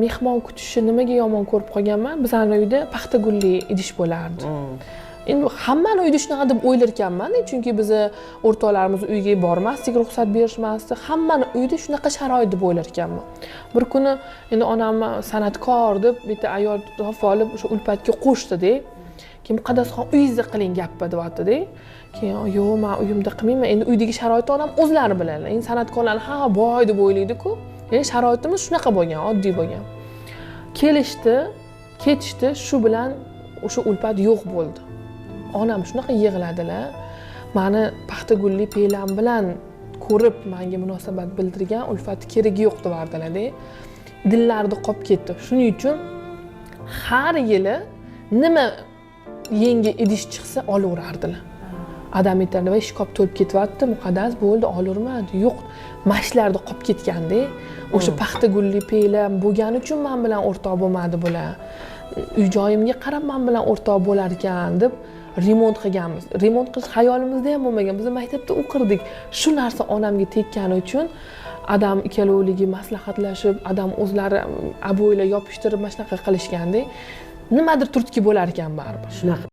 Mehmon kutishni nimaga yomon ko'rib qolganman? Bizani uyda paxta gulli idish bo'lardi. Endi hammani uyida shunaqa deb o'ylarkanman, chunki bizni o'rtoqlarimiz uyga bormasdik, ruxsat berishmasdi. Hammani uyida shunaqa sharoit deb o'ylarkanman. Bir kuni endi onam san'atkor deb bitta ayol topib olib, o'sha ulfatga qo'shdida. Keyin "Muqaddasxon, uyingizda qiling gapni", deyaptida. Keyin "Yo'q, man uyimda qilmayman". Endi uydagi sharoitni onam o'zlari biladi. Endi san'atkorlarni hamma boy deb o'ylaydiku. Endi sharoitimiz shunaqa bo'lgan, oddiy bo'lgan. Kelishdi, ketishdi, shu bilan o'sha ulfat yo'q bo'ldi. Onam shunaqa yig'ladilar. "Mani paxta gulli pelam bilan ko'rib manga munosabat bildirgan ulfati keragi yo'q", devardilarda. Dillarida qolib ketdi. Shuning uchun har yili nima yangi idish chiqsa, olaverardilar. Adam aytardi: "Voy, shkaf to'lib ketyapti, Muqaddas, bo'ldi, olaverma". "Yo'q, mashlarda qolib ketganda, o'sha paxta gulli pelam bo'lgani uchun man bilan o'rtoq bo'lmadi bular, uy joyimga qarab man bilan o'rtoq bo'lar ekan", deb remont qilganmiz. Remont qilish xayolimizda ham bo'lmagan, biz maktabda o'qirdik. Shu narsa onamga tekkani uchun adam ikkalovligi maslahatlashib, adam o'zlari обои lar yopishtirib, mana shunaqa qilishganda, nimadir turtki bo'lar ekan baribir. Shunaqa.